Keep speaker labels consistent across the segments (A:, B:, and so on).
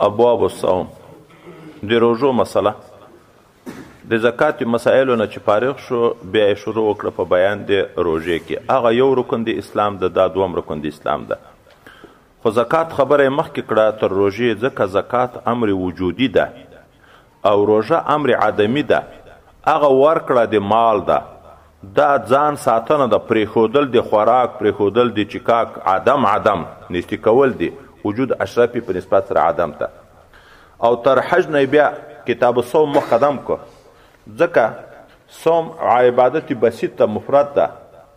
A: ابواب الصوم د روژو مسله، د زکات مسایلو نه چې فارغ شو بیا یې شروع وکړه په بیان د روژې کې. هغه یو رکن د اسلام ده، دا دوم رکن د اسلام ده. خو زکات خبره یې مخکې کړه تر روژې، ځکه زکات امر وجودي ده او روژه امر عدمي ده. هغه ورکړه د مال ده، دا ځان ساتنه ده، پرېښودل د خوراک، پرېښودل د چکاک، عدم عدم نیستي کول دي، وجود اشرفي په نسبت سره عدم ته. او تر حج نه بیا کتاب الصوم مقدم کو، ځکه صوم عبادت بسیط ته مفرد ده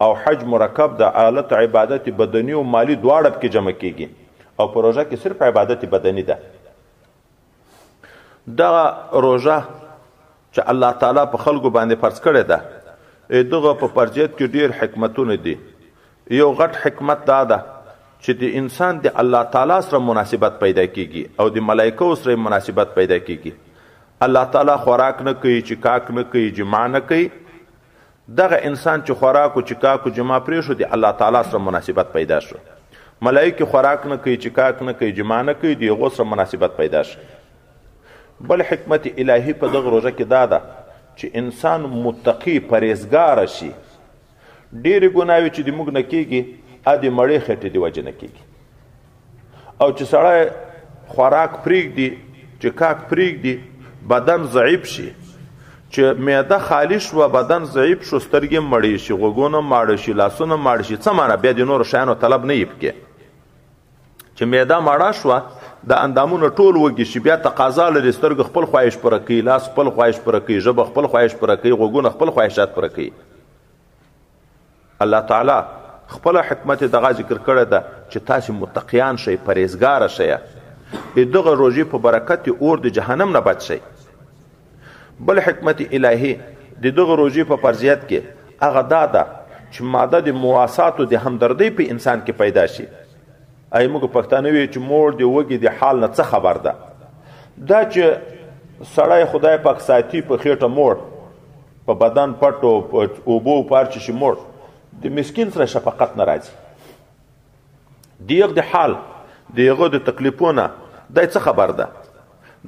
A: او حج مرکب ده، آلت عبادت بدني او مالي دواړه پکې جمع کیږي، او په روژه کې صرف عبادت بدني ده. دغه روژه چې الله تعالی په خلکو باندې فرض کړې ده، دغه په فرضیت کې ډیر حکمتونه دي. یو غټ حکمت دا ده چې د انسان د الله تعالی سره مناسبت پیدا کیږي او د ملایکو سره مناسبت پیدا کیږي. الله تعالی خوراک نه کوي، چکاک نه کوي، جماع نه کوي. دغه انسان چې خوراک او چکاک او جماع پرېښود، د الله تعالی سره مناسبت پیدا شو. ملایکې خوراک نه کوي، چکاک نه کوي، جماع نه کوي، د هغو سره مناسبت پیدا شو. بل حکمت الهي په دغه روژه کې دا ده چې انسان متقي پرهېزګاره شي. ډېرې ګناوې چې د موږ نه کېږي د مړې خېټې د وجې نه کېږي، او چې سړی خوراک پرېږدي، چکاک پرېږدي، بدن ضعیف شي. چې معده خالي شوه، بدن ضعیف شو، سترګې مړې شي، غوږونه ماړه شي، لاسونه ماړه شي، څه معنا؟ بیا د نورو شیانو طلب نه یې پکې. چې معده مړه شوه، د اندامونه ټول وږي شي، بیا تقاضا لري، سترګې خپل خواهش پوره کوي، لاس خپل خواهش پوره کوي، ژبه خپل خواهش پوره کوي، غوږونه خپل خواهشات پوره کوي. الله تعالی خپله حکمت دغه ذکر کړی ده چې تاسې متقیان شئ، پرهېزګاره شئ، د دغه روژې په برکت اور د جهنم نه بچ شئ. بل حکمت الهي د دغه روژې په فرضیت کې هغه دا ده چې ماده د مواساتو د همدردۍ په انسان کې پیدا شي. ای موږ پښتانه وي چې مور د وږي د حال نه څه خبر ده؟ دا چې سړی خدای پاک ساتي په خېټه موړ، په بدن پټو، په اوبو په هر شي موړ، د مسکین سره شفقت نه راځي. د هغه د حال، د هغه د تکلیفونه دی څه خبر ده؟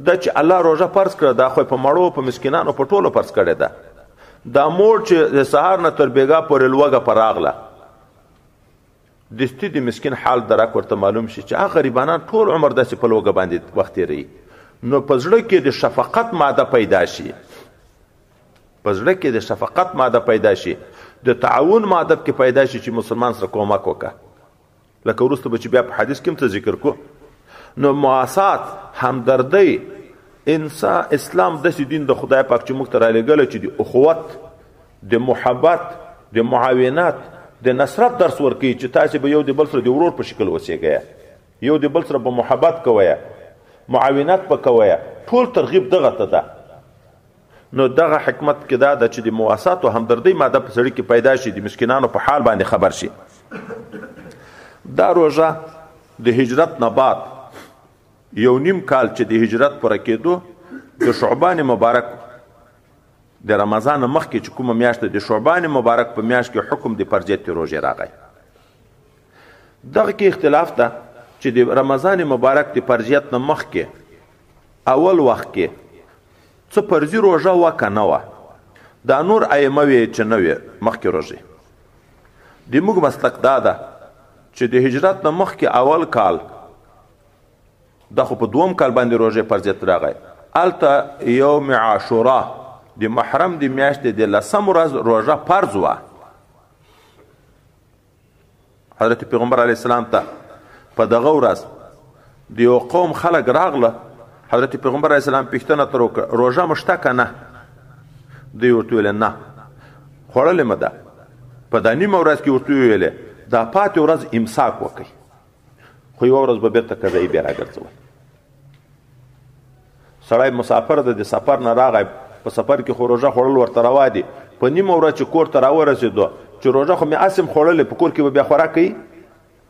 A: دا چې الله روژه فرض کړه، دا خو په مړو، په مسکینانو، په ټولو فرض کړې ده. دا موړ چې د سهار نه تر بېګا پورې لوږه په راغله، دستي د مسکین حال درک ورته معلوم شي چې هغه غریبانان ټول عمر داسې په لوږه باندې وخت تېروي. نو په زړه کې د شفقت ماده پیدا شي، په زړه کې د شفقت ماده پیدا شي، د تعاون ماده پکې پیدا شي چې مسلمان سره کومک وکړه. لکه وروسته به چې بیا په حدیث کې هم څه ذکر کو. نو مواسات، همدردۍ، انسان اسلام داسې دین د خدای پاک چې موږ ته رالیږلی چې د اخوت، د محبت، د معاونت، د نصرت درس ورکوي چې تاسې به یو د بل سره د ورور په شکل اوسېږئ، یو د بل سره به محبت کوئ، معاونت به کوئ. ټول ترغیب دغه ته ده. نو دغه حکمت کې دا ده چې د مواسات او همدردۍ ماده په سړي کې پیدا شي، د مسکینانو په حال باندې خبر شي. دا روژه د هجرت نه بعد یو نیم کال چې د هجرت پوره کېدو، د شعبان مبارک د رمضان مخکې چې کومه میاشت ده، د شعبان مبارک په میاشت کې حکم د فرضیت روژې راغی. دغه کې اختلاف ده چې د رمضان مبارک د فرضیت نه مخکې اول وخت کې څه فرضي روژه وه که نه وه. دا نور ائمه وې چې نه وې مخکې روژې. د موږ مسلک دا ده چې د هجرت نه مخکې اول کال، دا خو په دوم کال باندې روژې فرضیت راغی، هلته یوم عاشورا د محرم د میاشتې د لسم ورځ روژه فرض وه. حضرت پیغمبر علیه السلام ته په دغه ورځ د یو قوم خلک راغله، حضرت پیغمبر علیه السلام پوښتنه ترې وکړه، روژه مو شته که نه؟ دوی ورته وویل نه، خوړلې مه ده. په دا نیمه ورځ کې ورته وویلې دا پاتې ورځ امساک وکړئ، خو یوه ورځ به بېرته قضایي بیا راګرځول. سړی مسافر ده، د سفر نه راغی، په سفر کې خو روژه خوړل ورته روا دي، په نیمه ورځ چې کور ته راورسېدو چې روژه خو مې هسې هم خوړلې، په کور کې به بیا خوراک کوي،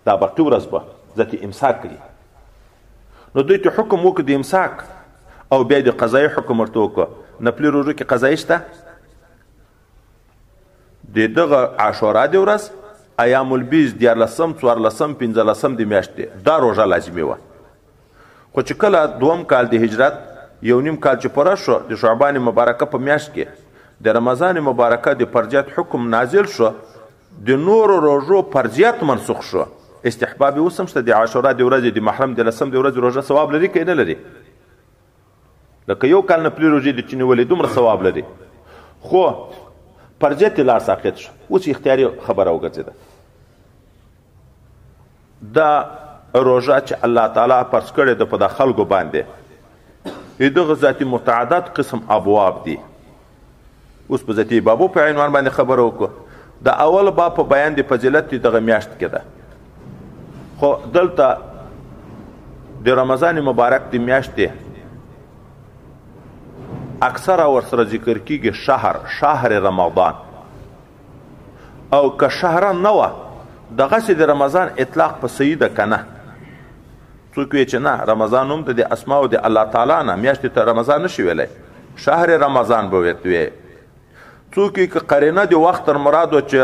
A: دا باقي ورځ به ځکه امساک کوي. نو دوی ته حکم وکړ د امساک، او بیا د قضایي حکم ورته وکړ. نفلي روژو کې قضایي شته؟ د دغه عاشورا د ورځ، ایام البیض، دیارلسم، څوارلسم، پنځلسم د میاشتې، دا روژه لازمي وه. خو چې کله دوم کال د هجرت یو نیم کال چې پوره شو، د شعبان مبارکه په میاشت کې د رمضان مبارکه د فرضیت حکم نازل شو، د نورو روژو فرضیت منسوخ شو. استحباب یې اوس هم شته، د عاشورا د ورځې، د محرم د لسم د ورځې روژه ثواب لري که نه لري؟ لکه یو کال نفلي روژې دي چې نیولې دومره ثواب لري، خو فرضیت یې لاړ ساقط شو، اوس اختیاري خبره وګرځېده. دا روژه چې الله تعالی فرض کړې ده په دا خلکو باندې، دغه ذاتي متعدد قسم ابواب دي. اوس په ذاتي بابو په عنوان باندې خبره وکړو. د اول باب په بیان د فضیلت دغه میاشت کې ده، خو دلته د رمضان مبارک د میاشتې اکثره ورسره ذکر کیږي شهر، شهر رمضان، او که شهر نه وه دغسې د رمضان اطلاق په صحیح ده که نه؟ څوک وایي چې نه، رمضان هم د اسماو د الله تعالی نه، میاشتې ته رمضان نشي ویلی، شهر رمضان به ویل. څوک وایي که قرینه د وخت تر مراد وه چې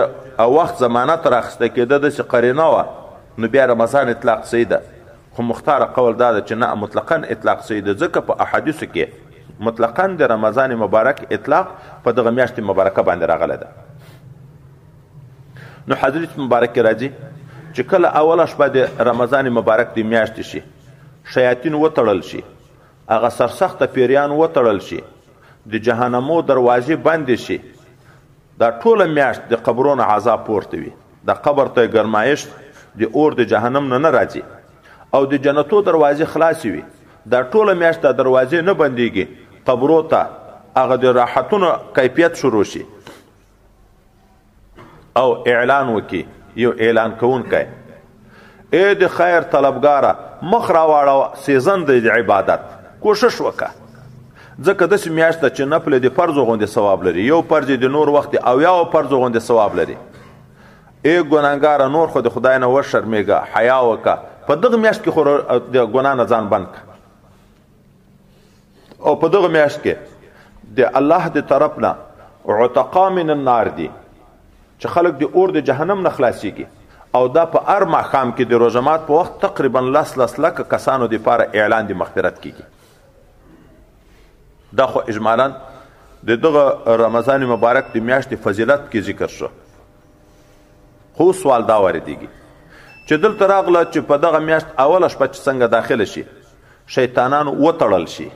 A: وخت زمانه تر اخیسته کېده، داسې قرینه وه، نو بیا رمضان اطلاق صحیح ده. خو مختار قول دا ده چې نه، مطلقا اطلاق صحیح ده، ځکه په احادیثو کې مطلقا د رمضان مبارک اطلاق په دغه میاشتې مبارکه باندې راغلی ده. نو حضرت مبارک کې راځي چې کله اوله شپه د رمضان مبارک د میاشتې شي، شیاطین وتړل شي، هغه سرسخته پیریان وتړل شي، د جهنمو دروازې بندې شي، دا ټوله میاشت د قبرونو عذاب پورته وي، د قبر ته ګرمایش د اور د جهنم نه نه راځي، او د جنتو دروازې خلاصې وي، دا ټوله میاشت دا دروازې نه بندیږي، قبرو ته هغه د راحتونو کیفیت شروع شي، او اعلان وکي یو اعلان کوونکی، ای د خیر طلبګاره مخ راواړوه، season دی د عبادت، کوشش وکړه، ځکه داسې میاشت ده چې نفل د فرضو غوندې ثواب لري، یو فرض د نور وخت 70 فرضو غوندې ثواب لري. ای ګناهګاره نور خو د خدای نه وشرمېږه، حیا وکړه، په دغه میاشت کې خو د ګناه نه ځان بند کړه. او په دغه میاشت کې د الله د طرف نه عتقا من النار دي چې خلک د اور د جهنم نه خلاصیږي، او دا په هر ماښام کې د روژه مات په وخت تقریبا لس لس لکه کسانو دپاره اعلان د مغفرت کیږي. دا خو اجمالا د دغه رمضان مبارک د میاشتې فضیلت کې ذکر شو. خو سوال دا واردېږي چې دلته راغله چې په دغه میاشت اوله شپه چې څنګه داخله شي، شیطانان وتړل شي.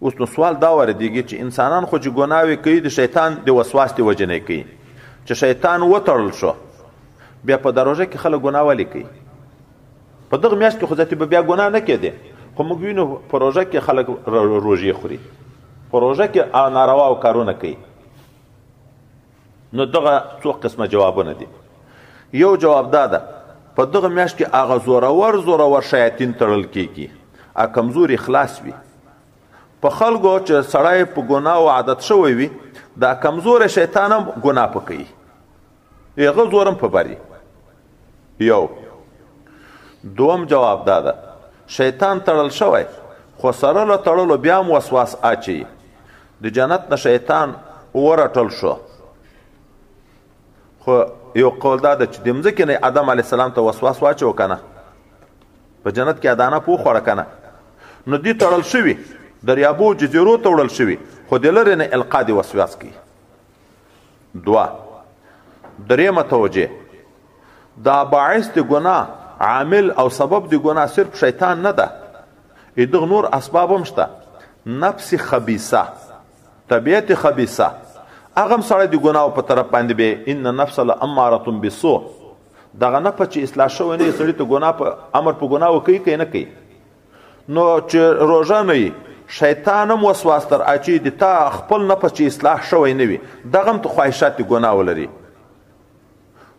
A: اوس نو سوال دا واردېږي چې انسانان خو چې ګناوې کوي د شیطان د وسواس د وجې نه کوي، چې شیطان وتړل شو بیا په دروژه کې خلک ګناه ولې کوي؟ په دغه میاشت کې خو ذاتي به بیا ګناه نه کېدې، خو موږ وینو په روژه کې خلک روژې خوري، په روژه کې نارواو کارونه کوي. نو دغه څو قسمه جوابونه دي. یو جواب دا ده په دغه میاشت کې هغه زورور زورور شیاطین تړل کېږي، هغه کمزوري خلاص وي. په خلکو چې سړی په ګناه او عادت شوی وي، دا کمزوری شیطان هم ګناه په کوي، هغه زور هم په بري. یو دوم جواب دا ده شیطان تړل شوی، خو سره له تړلو بیا هم وسواس اچوي. د جنت نه شیطان ورټل شو، خو یو قول دا ده چې د مځکې نه آدم علیه السلام ته وسواس واچوه که نه، په جنت کې ادانه په وخوړه که نه، نو دي تړل شوي، دریابو جزیرو ته وړل شوي، خو د لرې نه القا د وسواس کوي. دوه درېیمه توجیه، دا باعث د ګناه، عامل او سبب د ګناه صرف شیطان نه ده، دغه نور اسباب هم شته. نفس خبیثه، طبیعت خبیثه، هغه هم سړی د ګناهو په طرف باندې بیا ان النفس لامارة بالسوء، دغه نفس چې اصلاح شوی نه سړي ته ګناه په امر په ګناه وکوي که نه کوي. نو چې روژه نه وي، شیطان هم وسواس تر اچوي، د تا خپل نفس چې اصلاح شوی نه وي، دغه هم ته خواهشات د ګناه ولري.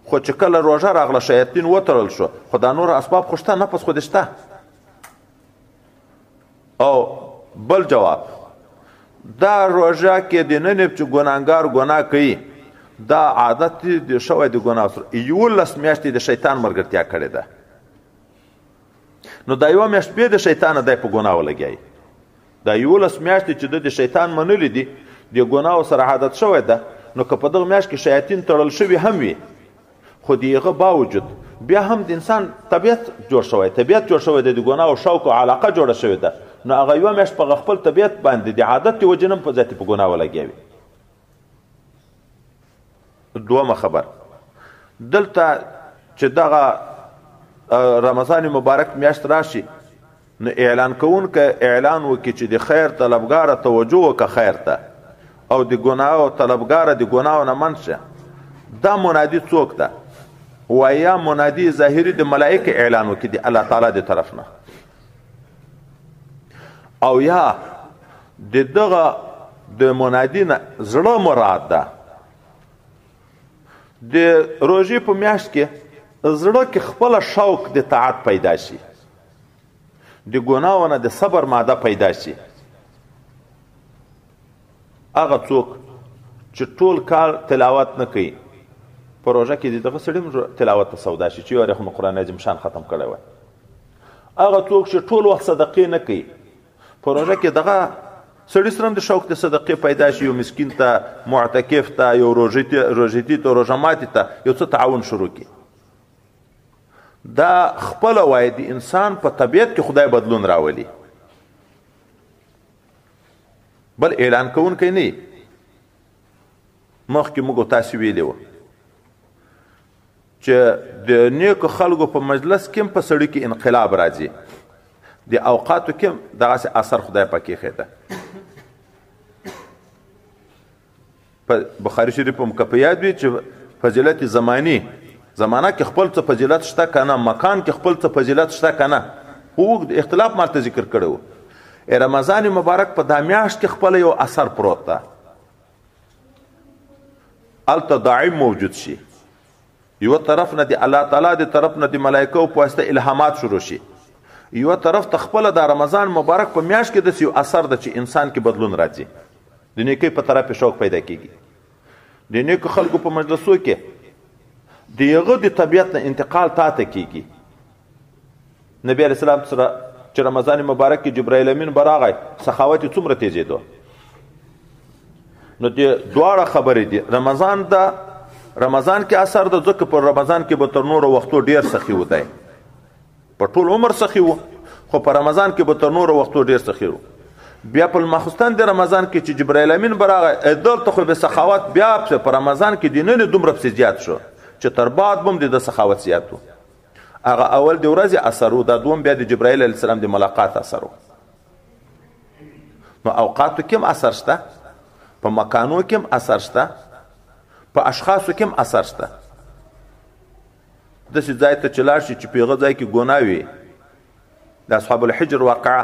A: خو چې کله روژه راغله شیاطین وتړل شو، خو دا نور اسباب خو شته، نفس خو دې شته. او بل جواب، دا روژه کې د نن چې ګناهګار ګناه کوي، دا عادت دی شوی د ګناه سره، 11 میاشتې د شیطان ملګرتیا کړې ده، نو دا یوه میاشت بې د شیطانه دی په ګناه ولګیایي. دا 11 میاشتې چې ده د شیطان منلې دي، د ګناهو سره عادت شوی ده، نو که په دغه میاشت کې شیاطین تړل شوي هم وي، خو د هغه باوجود بیا هم د انسان طبیعت جوړ شوی، طبیعت جوړ شوی دی، د ګناه او شوق او علاقه جوړه شوې ده، نو هغه یوه میاشت په خپل طبیعت باندې د عادت د وجې نه هم په ذاتې په ګناه ولګیا وي. دومه خبر دلته چې دغه رمضان مبارک میاشت راشي نو اعلان کوونکی اعلان وکړي چې د خیر طلبګاره توجه وکړه خیر ته، او د ګناه طلبګاره د ګناه نه منع شه. دا منادي څوک ده؟ ویا منادي ظاهري د ملائکه اعلان وکړي د الله تعالی د طرف نه، او یا د دغه د منادي نه زړه مراد ده. د روژې په میاشت کې زړه کې خپله شوق د طاعت پیدا شي، د ګناو نه د صبر ماده پیدا شي. هغه څوک چې ټول کال تلاوت نه کوي په روژه کې د دغه سړي هم تلاوت ته سودا شي چې یو وارې خو مې قرآن عظیم شان ختم کړی وای. هغه څوک چې ټول وخت صدقې نه کوي په روژه کې دغه سړي سره هم د شوق د صدقې پیدا شي، یو مسکین ته، معتکف ته، یو روژتي ته، روژه ماتي ته یو څه تعاون شروع کړي. دا خپله وایي د انسان په طبیعت کې خدای بدلون راولي، بل اعلان کوونکی نه. مخکې موږ تاسې ویلي وه چې د نیکو خلکو په مجلس کې هم په سړي کې انقلاب راځي، د اوقاتو کې هم دغسې اثر خدای پاک ایښی ده. په بخاري شریف هم که په یاد وي چې فضیلت زماني، زمانه کې خپل څه فضیلت شته که نه، مکان کې خپل څه فضیلت شته که نه، اوږد اختلاف مالته ذکر کړی و. رمضان مبارک په دا میاشت کې خپل یو اثر پروت ده، هلته داعم موجود شي. یو طرف نه د الله تعالی د طرف نه د ملایکو په واسطه الهامات شروع شي، یو طرف ته خپله دا رمضان مبارک په میاشت کې داسې یو اثر ده چې انسان کې بدلون راځي، د نیکۍ په طرف یې شوق پیدا کیږي. د نیکو خلکو په مجلسو کې د هغه د طبیعت نه انتقال تا ته کیږي. نبی علیه السلام سره چې رمضان مبارک کې جبرائیل امین به راغی، سخاوت یې څومره تېزېدو. نو دې دواړه خبرې دي، رمضان ده، رمضان کې اثر ده، ځکه په رمضان کې به تر نورو وختو ډېر سخي و دی، په ټول عمر سخي و، خو په رمضان کې به تر نورو وختو ډېر سخي و. بیا په ماخستن د رمضان کې چې جبرائیل امین به راغی، دلته خو به سخاوت بیا په رمضان کې د نن دومره پسې زیات شو چې تر بعد به هم د ده سخاوت زیات و. هغه اول د ورځې اثر و، دا دوم بیا د جبرائیل علیه السلام د ملاقات اثر و. نو اوقاتو کې هم اثر شته، په مکانو کې هم اثر شته، په اشخاصو کې هم اثر شته. داسې ځای ته چې لاړ شي چې په هغه ځای کې ګناه وي، د اصحاب الحجر واقعه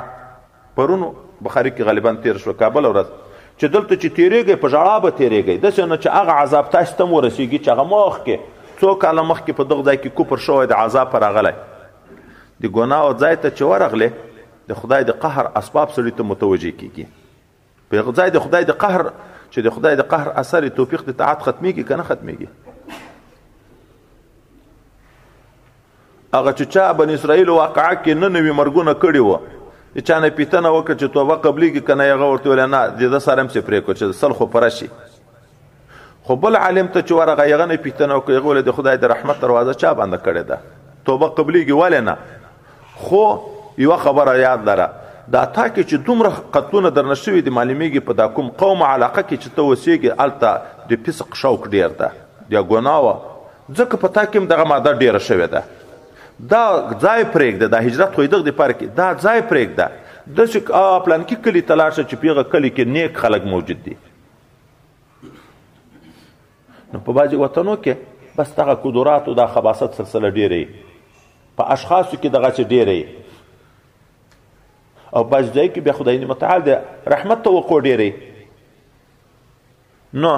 A: پرون بخاري کې غالبا تېر شوه، کابل ورځ چې دلته چې تېرېږئ په ژړا به تېرېږئ، داسې نه چې هغه عذاب تاسې ته هم ورسېږي چې هغه مخکې څو کاله مخکې په دغه ځای کې کفر شوی د عذاب په راغلی. د ګناه ځای ته چې ورغلې د خدای د قهر اسباب سړي ته متوجه کېږي. په هغه ځای د خدای د قهر چې د خدای د قهر اثر یې توفیق د طاعت ختمېږي که نه ختمېږي. هغه چې چا بني اسرائیل واقعه کې نه نوي مرګونه کړي وه، د چا نه پیتنه وکړه چې توبه قبلېږي که نه، هغه ورته وویل نه، د ده سره هم څه پرې کړو چې سل خو پوره شي. خو بل عالم ته چې ورغی هغه نه پیتنه وکړه، هغه وویل د خدای د رحمت دروازه چا بنده کړې ده، توبه قبلېږي ولې نه؟ خو یوه خبره یاد لره، دا تا کې چې دومره قتلونه درنه شوي دي، معلومېږي په دا کوم قوم علاقه کې چې ته اوسېږې هلته د فسق شوق ډېر ده، د ګناه وه، ځکه په تا کې هم دغه ماده ډېره شوې ده. دا ځای پرېږده، دا هجرت خو یې دغه دپاره کې دا ځای پرېږده، داسې پلانکي کلي ته لاړ شه چې په هغه کلي کې نیک خلک موجود دي. نو په بعضې وطنو کې بس دغه کدوراتو دا خباست سلسله ډېره وي، په اشخاصو کې دغسې ډېره وي، او بعضې ځای کې بیا خدای متعال د رحمت توقع ډېره وي. نو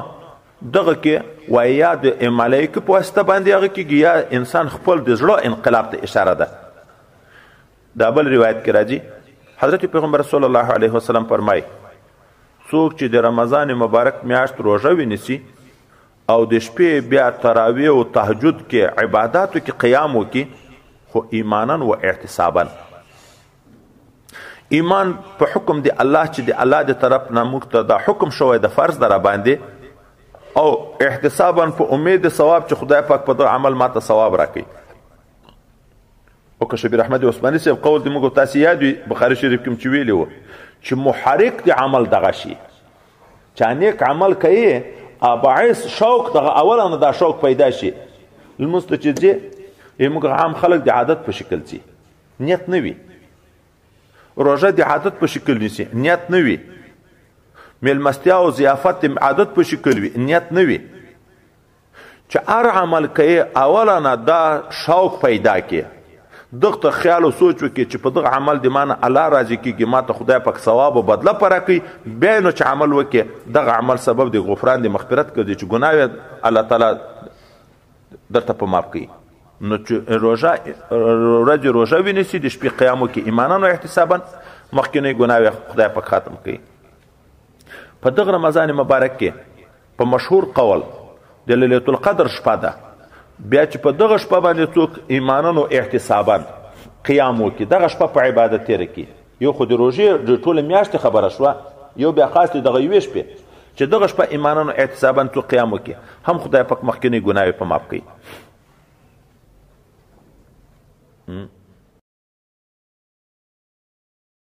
A: دغه کې وایي یا د ملایکې په واسطه باندې هغه کېږي، یا انسان خپل د زړه انقلاب ته اشاره ده. دا بل روایت کې راځي، حضرت پیغمبر صلی الله علیه وسلم فرمایي څوک چې د رمضان مبارک میاشت روژه ونیسي او د شپې بیا تراویح او تهجد کې عباداتو کې قیام وکړي، خو ایمانا و احتسابا، ایمان په حکم د الله چې د الله د طرف نه موږ ته دا حکم شوی د فرض در باندې، او احتسابا په امید د ثواب چې خدای پاک په دغه عمل ماته ثواب راکوي. او که شبیر احمد عثماني صاحب قول دې موږ تاسو یاد وي، بخاري شریف کې چې ویلي وو چې محرک د عمل دغه شي، چې نیک عمل کوي باعث شوق دغه اولا دا شوق پیدا شي. لمونځ ته چې ځې، موږ عام خلک د عادت په شکل ځي، نیت نه وي. روژه د عادت په شکل نیسي، نیت نه وي. میلمستیا او ضیافت د عادت په شکل وي، نیت نه وي. چې هر عمل کوي اولا نه دا شوق پیدا کړي، دغه ته خیال او سوچ وکړي چې په دغه عمل د مانه الله راضي کېږي، ما ته خدای پاک ثواب او بدله پر راکوي. بیا نو چې عمل وکړي دغه عمل سبب د غفران د مغفرت ګرځي چې ګناوې الله تعالی درته په معاف کوي. نو چې روژه ورځې روژه ونیسي، د شپې قیام وکړي ایمانا او احتسابا، مخکینۍ ګناوې خدای پاک ختم کوي. په دغه رمضان مبارک کې په مشهور قول د لیلة القدر شپه ده، بیا چې په دغه شپه باندې څوک ایمانا او احتسابا قیام وکړي، دغه شپه په عبادت تېره کړي. یو خو د روژې د ټولې میاشتې خبره شوه، یو بیا خاص د دغه یوې شپې چې دغه شپه ایمانا او احتسابا څوک قیام وکړي، هم خدای پاک مخکینۍ ګناوې په معاف کوي.